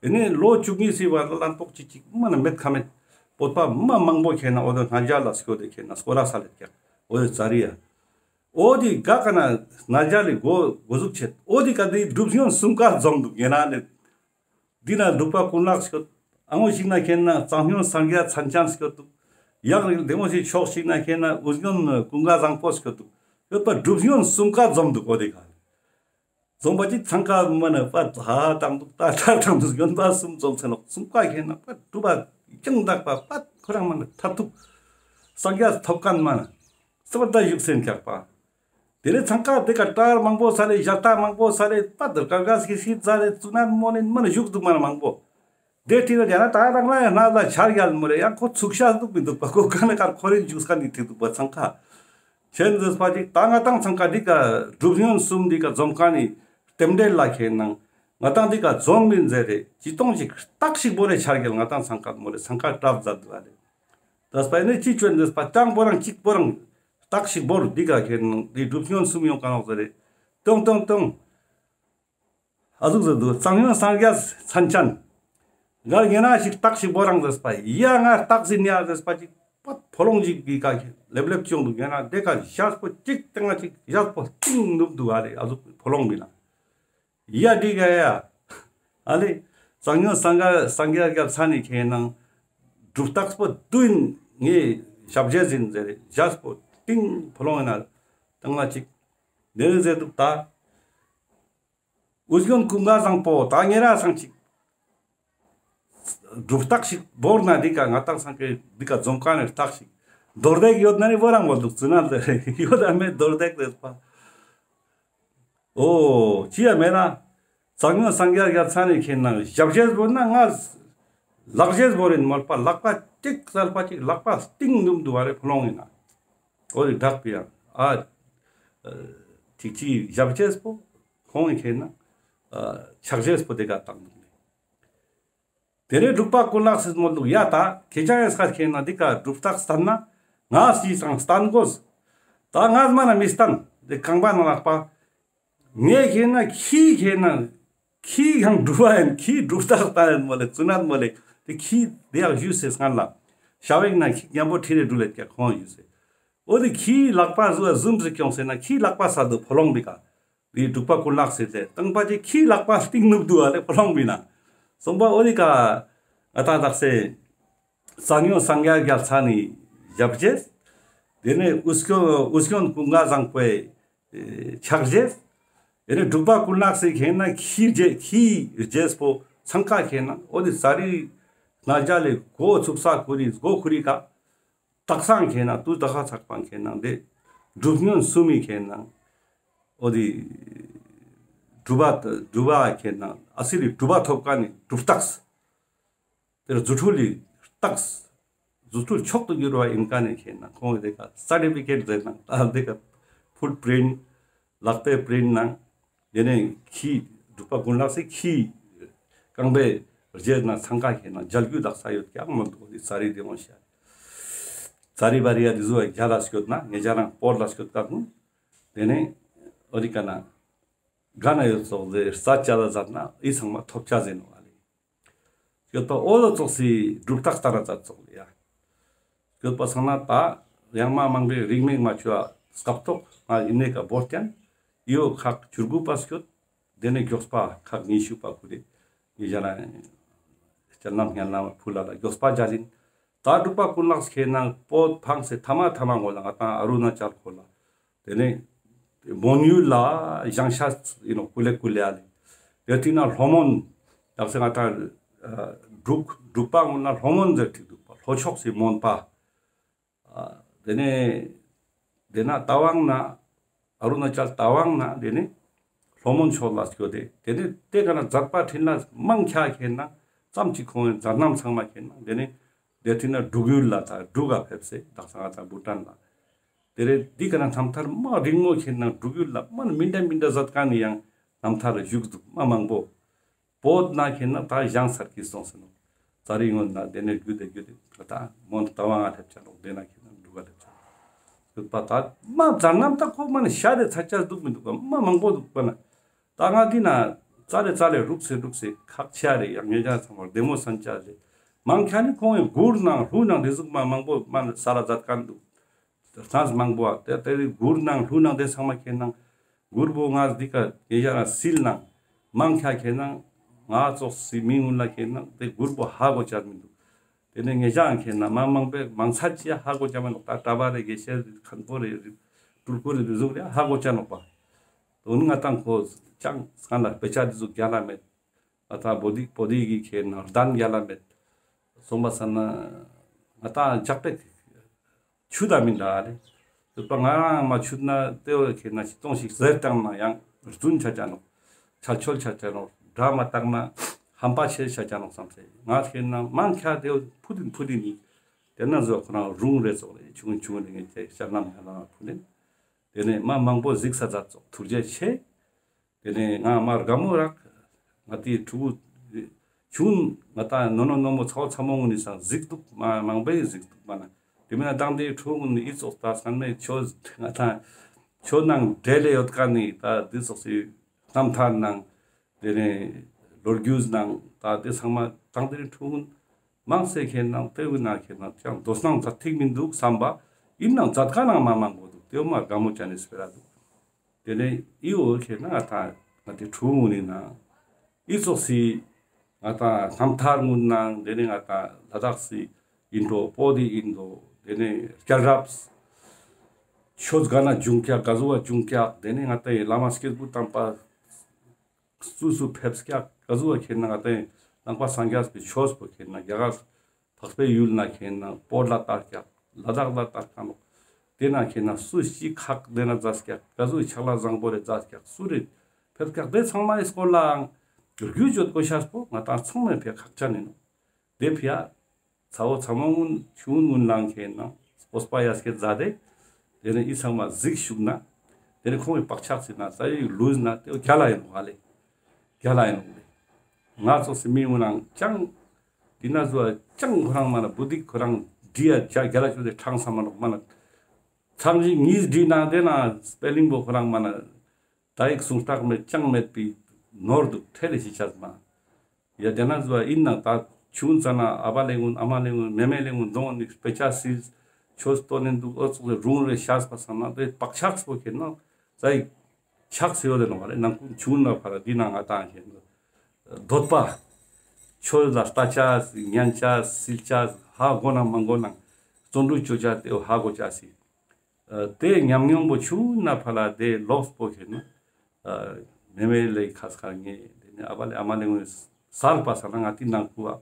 དེ་ནས་ལོ་བཅུ་གཉིས་སི་བར་ལ་ལན་ཏོག་ཅིག་ཅིག་མ་ན་མེད་ཁ་མེད་བོད་པ་མ་མང་པོ་ཁེ་ན་འོ་དོ་གནས་མཇལ་ལ་སྐྱོད་དེ་ཁེ་ན་སྐོར་ར་ས་ལེད་ཀྱག་འོ་དེ་ཙ་རི་ཡ། འོ་དེ་ག་ཀ་ན་གནས་མཇལ་ལི་གོ་གོ་ཟུག་ཆེད། འོ་དེ་ག་དེ་སྒྲུབ་སྨྱོན་གསུམ་ཀ་འཛོམས་འདུག་ཡིན་ན་ནི། འདི་ན་འབྲུག་པ་ཀུན་ལེགས་སྐྱོད། ཨ་ངོ་ཞིག་ན་ཁེ་ན་གཙང་སྨྱོན་སངས་རྒྱས་མཚན་ཅན་སྐྱོད་འདུག་ཡང་རིག་བདེ་མོ་ཞིག་ཕྱོགས་ཤིག་ན་ཁེ་ན་དབུ་སྨྱོན་ཀུན་དགའ་བཟང་པོ་སྐྱོད་འདུག་ཡོད་པ་སྒྲུབ་སྨྱོན་གསུམ་ཀ་འཛོམས་འདུག་འོ་དེ་ག་འཛོམས་པ་ཅིག་ཚང་ཀ་མ་ན་པ་ཧ་དང་འདུག་ད་ད་དང་འདུག་སྨྱོན་པ་གསུམ་འཛོམས་ཚེ་ནོག་གསུམ་ཀ་ཁེ་ན་པ་སྒྲུབ་པ་ཡང་དག་པ་པ་ཁོ་རང་མ་ན་མཐར་ཐུག་སངས་རྒྱས་ཐོབ་མཁན་མ་ན་སོ་ད་བཞུགས་སེན་ཀྱག་པ། དེ་ནས་ཚང་ཀ་དེ་ཀ་གྲྭ་མང་པོ་ས་ལེ་ཞག་ད་མང་པོ་ས་ལེ་པ་དར་ཀ་ག་སི་སི་ཛ་ལེ་ཙུ་ན་མོ་ནི་མ་ན་བཞུགས་འདུག་མ་ན་མང་པོ། དེ་ཏི་ན་ཡང་ན་ད་རང་ལ་ཡང་ན་ལ་ཆར་རྒྱལ་མོ་རེ་ཡང་ཁོ་ཚུགས་ཤ་འདུག་མི་འདུག་པ་ཁོ་ཀ་ན་ཀར་ཁོ་རེ་བཞུགས་ཀ་ནི་ཐིག་འདུག་པ་ཚང་ཀ། ཆེན་ཟེར་པ་ཅིག་ད་ང་ཏང་ཚང་ཀ་འདི་ཀ་སྒྲུབ་སྨྱོན་གསུམ་འདི་ཀ་འཛོམས་ཀ་ནི་རྟེན་འབྲེལ་ལ་ཁེ་ནང་ང་ཏང་འདི་ཀ་འཛོམས་མིན་ཟེར་རེ་ཅི་གཏོང་ཅིག་རྟགས་ཤིག་བོ་རེ་ཆར་རྒྱལ་ང་ཏང་ཚང་ཀ་མོ་རེ་ཚང་ཀ་གྲབས་མཛད་འདུག་ཨ་རེ། དེ་སྤ་ནི་ཅི་ཅོན་དེ་སྤ་ཅང་པོ་རང་གཅིག་པོ་རང་རྟགས་ཤིག་བོར་འདི་ག་ཁེ་ནང་འདི་སྒྲུབ་སྨྱོན་གསུམ་ཡོང་ཀ་ནོག་ཟེར་རེ། ཏོང་ཏོང་ཏོང་། ཨ་ཟུག་ཟེར་འདུག་གཙང་སྨྱོན་སངས་རྒྱས་མཚན་ཅན། གར་ཉེ་ན་ཞིག་རྟགས་ཤིག་བོ་རང་ཟེར་སྤ་ཡ་ང་རྟགས་ཟིན་ཡ་ཟེར་སྤ་ཅིག་པ་ཕོ་ལོང་ཅིག་གི་ཀ་ལེབ་ལེབ་ཅོང་འདུག་ཉེ་ན་དེ་ཀ་ཞག་པོ་གཅིག་སྟེང་ང་གཅིག་ཞག་པོ་སྟིང་ནུབ་འདུག་ཨ་རེ་ཨ་ཟུག་ཕོ་ལོང་མི་ལ། ཡ་འགྲིག་ག་ཡ། ཨ་ལེ། གཙང་སྨྱོན་སངས་རྒྱས་སངས་རྒྱས་རྒྱལ་མཚན་ནི་ཁེ་ནང་སྒྲུབ་རྟགས་པོ་དུ་ཡིན་ངའི་ཞབས་རྗེས་ཡིན་ཟེར་རེ་ཞག་པོ་སྟིང་ཕོ་ལོང་ཡིན་ན་སྟེང་ང་གཅིག་དེ་ནི་ཟེར་འདུག་ད། དབུ་སྨྱོན་ཀུན་དགའ་བཟང་པོ་ད་ཉེ་ར་སང་ཅིག་སྒྲུབ་རྟགས་ཤིག་བོར་ན་འདི་ཀ་ང་ཏང་སང་ཀའི་འདི་ཀ་འཛོམས་ཀ་ནས་རྟགས་ཤིག་རྡོར་བཟླས་ཡོད་ན་ནི་བོ་རང་བོ་འདུག་ཙི་ན་ལེ་ཡོད་ཨ་མེད་རྡོར་བཟླས་ལེ་པ། ཨོ་ཅི་ཡ་མེད་ན། གཙང་སྨྱོན་སངས་རྒྱས་རྒྱལ་མཚན་ནི་ཁེ་ནང་ཞབས་རྗེས་བོར་ན་ང་ལག་རྗེས་བོར་ཡིན་མོལ་པ་ལག་པ་གཅིག་སལ་པ་གཅིག་ལག་པ་སྟིང་འདུམ་འདུ་བ་རེ་ཕོ་ལོང་ཡིན་ན། ཨོ་རི་བདག་པི་ཡང་ཨ། ཅིག་ཅིག་ཞབས་རྗེས་པོ་ཁོང་ཡི་ཁེ་ན། ཕྱག་རྗེས་པོ་དེ་ཀ་བཏང་འདུག་ལེ། དེ་ནས་འབྲུག་པ་ཀུན་ལེགས་སི་མོལ་འདུག་ཡ། ད་ཁྱེད་ཅག་ཡང་ཁྱེད་ན་འདི་ཀ་སྒྲུབ་རྟགས་བསྟན་ན་ང་ཞིག་ཚང་བསྟན་དགོས། ད་ང་མ་ན་མི་བསྟན། དེ་རྐང་པ་ནང་ལག་པ། ངས་ཁྱེད་ན་ཁྱི་ཁྱེད་ན་ཁྱི་ཡང་སྒྲུབ་པ་ཡིན། ཁྱི་སྒྲུབ་རྟགས་བསྟན་ཡིན་མོལ་ལེ། བཙུན་ནད་མོལ་ལེ། དེ་ཁྱི་དེ་ཡང་ཞུས་སེ་སྔན་ལ་ཤ་བེག་ན་ཁྱི་མཉམ་པོ་ཁྲིད་རེ་འགྲུལ་ལེ་ཀྱ་ཁོང་ཞུས་སེ། འོ་དེ་ཁྱིའི་ལག་པ་ཟུ་ཟུམ་ཟེ་ཁྱོངས་ཟེར་ན་ཁྱིའི་ལག་པ་ས་དུ་ཕོ་ལོང་བི་ཀ། དེ་འབྲུག་པ་ཀུན་ལེགས་སི་དེ་བཏང་པ་ཅིག་ཁྱིའི་ལག་པ་སྟིང་ནུབ་དུ་བ་ལེ་ཕོ་ལོང་བི་ན། སོང་པ་འོ་དེ་ཀ་ང་ཏང་དག་སེ་ས་ཉོ་སང་རྒྱ་རྒྱ་ཚ་ནི་ཞབས་རྗེས། དེ་ནས་འུ་སྐྱོན་འུ་སྐྱོན་ཀུན་དགའ་བཟང་པོའི་ཕྱག་རྗེས། དེ་ནས་འབྲུག་པ་ཀུན་ལེགས་སི་ཁྱེད་ན་ཁྱི་རྗེས་ཁྱི་རྗེས་པོ་ཚང་ཀ་ཁྱེད་ན་འོ་དེ་ཙ་རི་ན་རྒྱ་ལེ་གོ་ཚུགས་ས་ཁུ་རི་གོ་ཁུ་རི་ཀ། དག་སང་ཁྱེད་ན་དུས་དག་ས་ཚགས་པང་ཁྱེད་ན་དེ་སྒྲུབ་ཉོན་སུ་མི་ཁྱེད་ན་འོ་དེ་སྒྲུབ་པ་སྒྲུབ་པ་ཁྱེད་ན་ཨ་སི་རི་སྒྲུབ་པ་ཐོབ་ཀ་ནི་སྒྲུབ་རྟགས། དེར་རྫུ་འཕྲུལ་ལི་རྟགས། རྫུ་འཕྲུལ་མཆོག་ཏུ་གྱུར་བ་ཡིན་ཀ་ནི་ཁྱེད་ན་ཁོང་དེ་ཀ་སར་ཊི་ཕི་ཀེཊ་ཟེར་ན་ད་དེ་ཀ་ཕུཊ་པྲིན་ཊ་ལག་པའི་པྲིན་ཊ་ནང་དེ་ནས་ཁྱི་འབྲུག་པ་ཀུན་ལེགས་སི་ཁྱི་རྐང་པའི་རྗེས་ན་ཚང་ཀ་ཁྱེད་ན་མཇལ་རྒྱུ་དག་ས་ཡོད་ཀྱག་མོལ་འདུག་འོ་དེ་ཙ་རི་དེ་མོ་ཤ། ཙ་རི་བ་རི་ཡ་དེ་ཟུ་བ་རྒྱ་ལ་སྐྱོད་ན་ངེད་ཅག་རང་སྤོར་ལ་སྐྱོད་ཀ་ཁུང་། དེ་ནས་འོ་དེ་ཀ་ན་ག་ན་ཡོད་ཙོག་ཟེར་ས་ཆ་ལ་ཟ་ན་ཨི་ཚང་མ་ཐོབ་ཆ་ཟེར་ནོ་ཨ་ལེ། སྐྱོད་པ་འོ་ལོ་ཙོག་སི་སྒྲུབ་རྟགས་ལྟར་ན་ཙ་ཙོག་ལེ་ཡ། སྐྱོད་པ་སང་ན་ད་ཡང་མ་མང་པོའི་རིག་མེད་མ་ཆུ་བ་སྐབས་ཐོག་ང་ཡིན་ནེ་ཀ་བོར་ཀྱང་ཡོ་ཁག་བཅུ་དགུ་པ་སྐྱོད། དེ་ནས་མགྱོགས་པ་ཁག་ཉི་ཤུ་པ་ཁུ་རེ་ཡི་ཞལ་ལ་སྤྱན་ལམ་སྙན་ལམ་ཕུལ་ལ་ལ་མགྱོགས་པ་མཇལ་ཡིན། ད་འབྲུག་པ་ཀུན་ལེགས་ཁྱེད་ན་བོད་ཕངས་སེ་ཐ་མ་ཐ་མ་ངོ་ལ་ང་ཏང་ཨ་རུ་ན་ཅལ་ཁོ་ལ། དེ་ནས་མོན་ཡུལ་ལ་བཞེངས་ཤ་ཡིན་ནོ་ཀུ་ལེ་ཀུ་ལེ་ཨ་ལེ། དེ་དུས་ན་ལྷོ་མོན་ཡག་སེ་ང་ཏང་འབྲུག་འབྲུག་པ་ངོ་ན་ལྷོ་མོན་ཟེར་ཐིག་འདུག་པ་ལྷོ་ཕྱོགས་སི་མོན་པ། དེ་ནས་དེ་ན་རྟ་དབང་ན་ཨ་རུ་ན་ཅལ་རྟ་དབང་ན་དེ་ནས་ལྷོ་མོན་ཕྱོགས་ལ་སྐྱོད་དེ་དེ་ནས་དེ་ག་ན་མཛད་པ་འཕྲིན་ལས་མང་ཆེ་ཁྱེད་ན་ཙམ་ཅིག་ཁོང་མཛད་རྣམ་ཚང་མ་ཁྱེད་ན་དེ་ནས་དེ་དུས་ན་འབྲུག་ཡུལ་ལ་ད་འབྲུག་ག་ཕེབས་སེ་དག་ས་ང་ད་བྷུ་ཊན་ལ། དེ་རེད་འདི་ག་ན་རྣམ་ཐར་མ་རིང་མོ་ཁྱེད་ན་འབྲུག་ཡུལ་ལ་མ་མི་འདྲ་མི་འདྲ་མཛད་མཁན་ནི་ཡང་རྣམ་ཐར་བཞུགས་འདུག་མ་མང་པོ། བོད་ན་ཁྱེད་ན་ད་བཞེངས་ཚར་གི་སོང་ཟེར་ནོ། ཙ་རི་སྔོན་ན་དེ་ནས་རྒྱུད་དེ་རྒྱུད་དེ་ད་མོན་རྟ་དབང་ང་སླེབས་ཆ་ནོག་དེ་ན་ཁྱེད་ན་འབྲུག་ག་སླེབས་ཆ་ནོག་ཡོད་པ་ད་མ་མཛད་རྣམ་ད་ཁོ་མ་ནི་ཤ་དེ་ཚ་ཆ་འདུག་མི་འདུག་ག་མ་མང་པོ་འདུག་པ་ན། ད་ང་འདི་ན་ཙ་ལེ་ཙ་ལེ་རུག་སེ་རུག་སེ་ཁག་ཆེ་རེ་ཡང་ཉེ་ཆ་ཚང་མ་བདེ་མོ་སན་ཆ་རེ་མང་ཆ་ནི་ཁོང་གི་མགུར་ནང་ལྷུ་ནང་དེ་ཟུག་མ་མང་པོ་མ་ནི་ས་ལ་མཛད་མཁན་འདུག་ཐང་མང་པོ་ཨ་དེ་དེ་རི་མགུར་ནང་ལྷུ་ནང་དེ་ཚང་མ་ཁྱེད་ནང་མགུར་པོ་ང་འདི་ཀ་ཉེ་ཆ་རང་སིལ་ནང་མང་ཆ་ཁྱེད་ནང་ང་ཙོགས་སི་མི་ངུན་ལ་ཁྱེད་ནང་དེ་མགུར་པོ་ཧ་གོ་ཆ་མི་འདུག་དེ་ནས་ངེད་ཅག་ཁྱེད་ན་མ་མང་པོས་མང་ཚར་ཅི་ཧ་གོ་ཅ་མ་ནོག་ད་གྲྭ་པ་རེ་དགེ་བཤེས་རེ་མཁན་པོ་རེ་རེ་སྤྲུལ་སྐུ་རེ་རེ་ཟུག་རེ་ཧ་གོ་ཅ་ནོག་པ། དོན་ང་ཏང་ཁོ་ཅང་སྔ་ལ་དཔེ་ཆ་རེ་ཟུག་རྒྱ་ལ་མེད། ང་ཏང་བོ་དི་བོ་དི་གི་ཁྱེད་ན་གདན་རྒྱ་ལ་མེད། སོང་པ་ས་ན་ང་ཏང་ཇག་པེ་ཆུ་ད་མི་འདྲ་རེ། ཡོད་པ་ང་རང་མ་ཆུད་ན་ཏེ་བོ་ཁྱེད་ན་ཅི་གཏོང་ཞིག་ཟེར་བཏང་ན་ཡང་རྫུན་ཆ་ཆ་ནོག་ཆལ་ཆོལ་ཆ་ཆ་ནོག་སྒྲ་མ་བཏང་ན་ཧམ་པ་ཆེ་ཆ་ཆ་ནོག་བསམ་སེ་ང་ཁྱེད་ན་མང་ཁྱ་ཏེ་བོ་ཕུ་དིན་ཕུ་དིན་ནི། དེ་ན་བཟོ་ཁོ་རང་རུང་རེ་ཙོག་རེ་ཆུང་ཆུང་རེ་ངེད་ཀྱི་ཤར་ནམ་ཧ་ལ་ཕུ་ལེན། དེ་ནས་མ་མང་པོ་གཟིགས་ས་ཛད་ཙོག་ཐུགས་རྗེ་ཆེ། དེ་ནས་ང་མ་དགའ་མོ་རག་ང་ཏི་ཕྲུ་གུ་ཆུང་ང་ཏ་ནོ་ནོ་ནོ་མོ་ཚ་བོ་ཚ་མོ་ངུན་ནི་སང་གཟིགས་འདུག་མ་མང་པོའི་གཟིགས་འདུག་མ་ན་དེ་མིན་ན་དང་དེ་ཕྲུ་གུ་ངུན་ནི་ཨི་ཙོག་ད་སང་མེད་ཆོས་ང་ཏ་ཆོས་ནང་འབྲེལ་ལེ་ཡོད་ཀ་ནི་ད་འདི་ཙོག་སི་རྣམ་ཐར་ནང་དེ་ནས་ལོ་རྒྱུས་ནང་ད་དེ་ཚང་མ་དང་དེ་ཕྲུ་གུ་མང་སེ་ཁྱེད་ནང་དེ་བོ་ན་ཁྱེད་ནང་ཅང་དོ་སྣང་མཛད་ཐིག་མི་འདུག་བསམ་པ་ཡིན་ནང་མཛད་ཀ་ནང་མ་མང་པོ་འདུག་དེ་བོ་མ་དགའ་མོ་ཅན་ནི་སྤེ་ར་འདུག་དེ་ནས་ཨི་བོ་ཁྱེད་ན་ང་ཏ་ང་ཏི་ཕྲུ་གུ་ངུན་ནི་ནང་ཨི་ཙོག་སི་ང་ཏ་རྣམ་ཐར་ངུན་ནང་དེ་ནས་ང་ཏ་ལ་དྭགས་སི་ཨིན་འགྲོ་བོ་དི་ཨིན་འགྲོ་དེ་ནས་སྐྱ་རབས་ཆོས་ག་ན་བྱུང་ཀྱག་ག་ཟུག་བ་བྱུང་ཀྱག་དེ་ནས་ང་ཏ་ཡི་བླ་མ་སྐྱེས་བུ་དམ་པ་སུ་སུ་ཕེབས་ཀྱག་ག་ཟུག་བ་ཁྱེད་ན་ང་ཏ་ཡི་ནང་པ་སངས་རྒྱས་པའི་ཆོས་པོ་ཁྱེད་ན་རྒྱ་གར་འཕགས་པའི་ཡུལ་ན་ཁྱེད་ན་བོད་ལ་དར་ཀྱག་ལ་དྭགས་ལ་དར་ཀ་ནོག་དེ་ན་ཁྱེད་ན་སུ་ཞིག་ཁག་དེ་ན་མཛད་ཀྱག་ག་ཟུག་ཕྱག་ལས་བཟང་པོ་རེ་མཛད་ཀྱག་སུ་རེ་ཕེབས་ཀྱག་དེ་ཚང་མའི་སྐོར་ལའང་རྒྱུས་ཡོད་དགོས་ཤེས་པོ་ང་ཏང་ཚང་མས་ཕེ་ཁག་ཅན་ཡིན་ནོག་དེ་ཕི་ཡ་ཚ་བོ་ཚ་མོ་ངུན་ཆུང་ངུན་ལང་ཁྱེད་ན་སྤོས་པ་ཡ་སྐྱེད་མཛད་དེ་དེ་ནས་ཨི་ཚང་མ་གཟིགས་བཅུག་ན་དེ་ནས་ཁོང་གི་བག་ཆགས་ཟིན་ན་ཙ་ཡིག་ལུས་ན་དེ་རྒྱ་ལ་ཡིན་ནོག་ཧ་ལེ། རྒྱལ་ལ་ཡིན་ནོག་ལེ། ང་ཙོགས་སི་མི་གུན་ནང་ཅང་འི་ན་ཟུག་ཅང་ཁོ་རང་མ་ན་བུ་དིག་ཁོ་རང་བྲིས་ཡ་ཅ་རྒྱལ་ལ་ཅོ་དེ་ཕྲང་ས་མ་ནོག་མ་ན། ཚང་ཞིག་ཉིས་བྲིས་ནང་དེ་ན་སྤེ་ལིང་པོ་ཁོ་རང་མ་ན་ད་ཡིག་སུང་རྟགས་མེད་ཅང་མེད་པའི་ནོར་འདུག་ཐེ་ལེ་ཞིག་ཆ་མ། ཡ་དེ་ན་ཟུག་ཡིན་ནང་ད་ཆུང་ཙ་ན་ཨ་བ་ལེ་གུན་ཨ་མ་ལེ་གུན་མེ་མེ་ལེ་གུན་དོང་ནི་དཔེ་ཆ་སིལ་ཆོས་སྟོན་ནི་འདུག་ཨོ་ཙོགས་རུང་རེ་ཤ་ས་པ་སང་ན་དེ་བག་ཆགས་པོ་ཁེ་ན་ཙ་ཡིག་ཆགས་སེ་ཡོད་དེ་ནོག་ལེ། ནང་ཁུངས་ཆུང་ན་ཕ་ར་འི་ནང་ང་ཏང་ཁེ་ན་འདོད་པ། ཆོས་ལ་ལྟ་ཆ་ཉན་ཆ་སིལ་ཆ་ཧ་གོ་ན་མ་གོ་ན་བརྩོན་འགྲུས་ཅོ་ཆ་དེ་ཧ་གོ་ཆ་སི། དེ་ཉམས་མྱོང་པོ་ཆུང་ན་ཕ་ལ་དེ་ལོགས་པོ་ཁེ་ན། མེ་མེ་ལེ་ཁ་སྐར་ངེ་དེ་ནི་ཨ་བ་ལེ་ཨ་མ་ལེ་ངོས་སལ་པ་ས་ན་ང་ཏི་ནང་ཁུ་བ།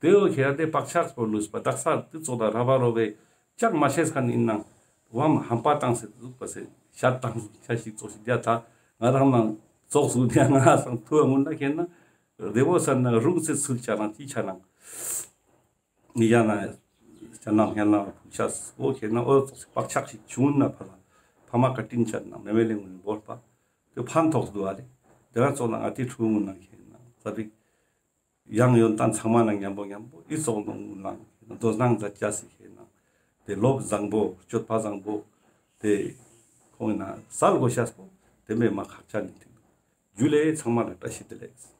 དེ་བོ་ཁེ་ཡ་དེ་བག་ཆགས་པོ་ལུས་པ་དག་ས་དེ་ཙོགས་ད་ར་བ་རོ་བེ་ཅག་མ་ཤེས་ཁན་ཡིན་ནང་བམ་ཧམ་པ་བཏང་སེ་ཟུག་པ་སེ་ཤ་བཏང་ཆ་ཞིག་ཙོགས་ཤིག་དེ་ད་ང་རང་ནང་ཙོགས་སུ་དེ་ང་སང་ཐུ་བ་ངུན་ན་ཁེ་ན་དེ་བོ་ས་ན་རུང་སེ་ཚུལ་ཆ་ནང་ཅི་ཆ་ནང་ཡ་ན་ཅ་ནང་ཧེ་ན་ཕུག་ཆ་སོ་ཁེ་ན་ཨོ་ཙོགས་སེ་བག་ཆགས་ཤིག་ཆུང་ན་ཕ་ལ་ཕ་མ་ཀ་ཏིན་ཆ་ནང་མེ་མེ་ལེ་ངུན་བོར་པ་དེ་ཕན་ཐོགས་འདུག་ཨ་ལེ། དེ་ར་ཙོགས་ན་ང་ཏི་ཕྲུ་གུ་ངུན་ན་ཁེ་ན་ཙ་པིག་ཡང་ཡོན་ཏན་ཚང་མ་ན་མཉམ་པོ་མཉམ་པོ་ཨི་ཙོགས་ནོ་ངུན་ན་དོ་སྣང་མཛད་ཅ་སི་ཁེ་ན་དེ་སློབ་བཟང་པོ་སྤྱོད་པ་བཟང་པོ་དེ་ཁོང་ན་སལ་གོ་ཤ་སོ་དེ་མེ་མ་ཁག་ཆ་ནི་ཐིག་འདུག། ཇུ་ལེ། ཚང་མ་ལ་བཀྲ་ཤིས་བདེ་ལེགས།